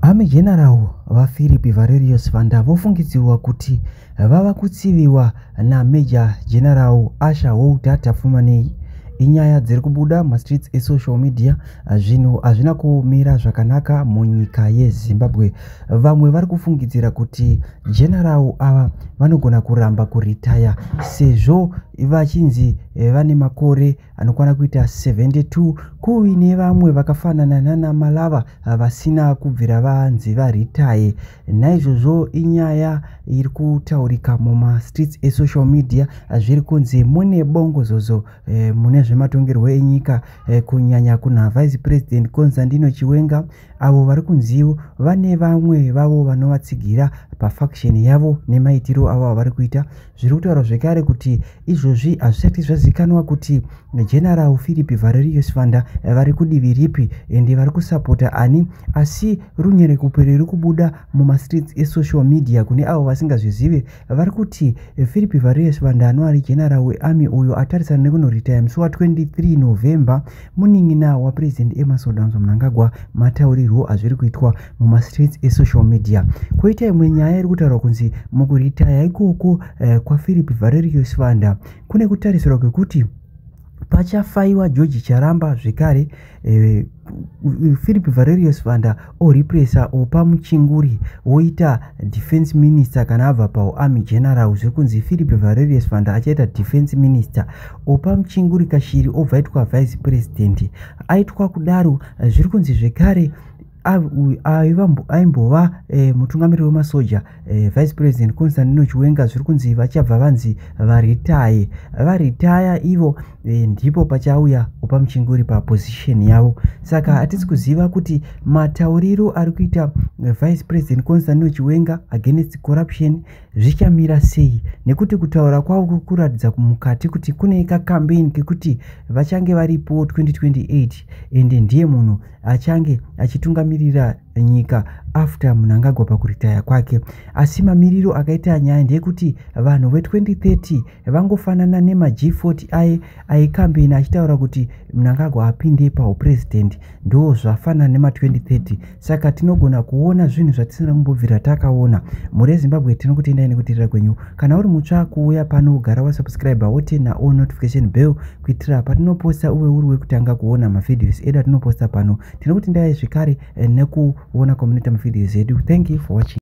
Army General VaPhilip Valerio Sibanda vofungidzirwa kuti vava kutsiviwa naMajor General Usher Walter Tapfumaneyi. Inyaya dziri kubuda mumastreets esocial media. Zvinhu hazvina kumira zvakanaka munyika yeZimbabwe. Vamwe vari kufungidzira kuti General ava vanogona kuramba kuritaya sezvo vachinzi vane makore anokwana kuita 72, kuine vamwe vakafanana nana Malava vasina kubvira vanzi varitaye. Naizvozvo inyaya iri kutaurika mumastreets esocial media. Zviri kunzi mune bongozozo mune zvematongerwo enyika, kunyanya kuna Vice President Constantino Chiwenga, avo vari kunziwo vane vamwe vavo vanovatsigira pafaction yavo nemaitiro avo avari kuita. Zviri kutaura zvekare kuti izvozvi hazvisati zvazikanwa kuti General Philip Valerio Sibanda vari kudivi ripi ende vari kusapota ani, asi runyerekupe riri kubuda mumastreets esocial media kune avo vasingazvizive, vari kuti Philip Valerio Sibanda anova ari general wearmy uyo atarisana nekunoritaya musi wa23 November, munin'ina waPresident Emmerson Dambudzo Mnangagwa, mataurirwo azviri kuitwa mumastreets esocial media. Kwoita imwe nyaya iri kutaurwa kunzi mukuritaya ikoko kwaPhilip Valerio Sibanda kune kutarisirwa kwekuti pachafayiwa George Charamba zvekare, Philip Valerio Sibanda oreplacer Oppah Muchinguri, woita defense minister kana abva pauarmy general. Zviri kunzi Philip Valerio Sibanda achaita defense minister, Oppah Muchinguri Kashiri obva aitwa vice president. Aitwa kudaro, zviri kunzi zvekare aimbova mutungamiriri wemasoja, Vice President Constantino Chiwenga, zviri kunzi vachabva vanzi varitaye. Varitaya ivo, ndipo pachauya Oppah Muchinguri paposition yavo. Saka hatisi kuziva kuti matauriro ari kuita Vice President Constantino Chiwenga against corruption zvichamira sei, nekuti kutaura kwavo kuri kuratidza mukati kuti kune kacampaign kekuti vachange varipo 2028, ende ndiye munhu achange achitungamirira nyika after Mnangagwa pakuritaya kwake. Asi mamiriro akaita nyaya ndeyekuti vanhu ve2030 vangofanana nemaG40 aye aikambeni achitaura kuti Mnangagwa apinde paupresident. Ndo zvafanana nema2030. Saka tinogona kuona zvinhu zvatisina kumbobvira takaona. Mhuri yeZimbabwe, tinokutendai nekuteerera kwenyu. Kana uri mutsva kuuya pano, gara wasubscribe, woturn on notification bell kuitira patinoposta uve uri wekutanga kuona mavideos edu atinoposta pano. Tinokutendai zvekare nekuona kwamunoita mavideos edu. Thank you for watching.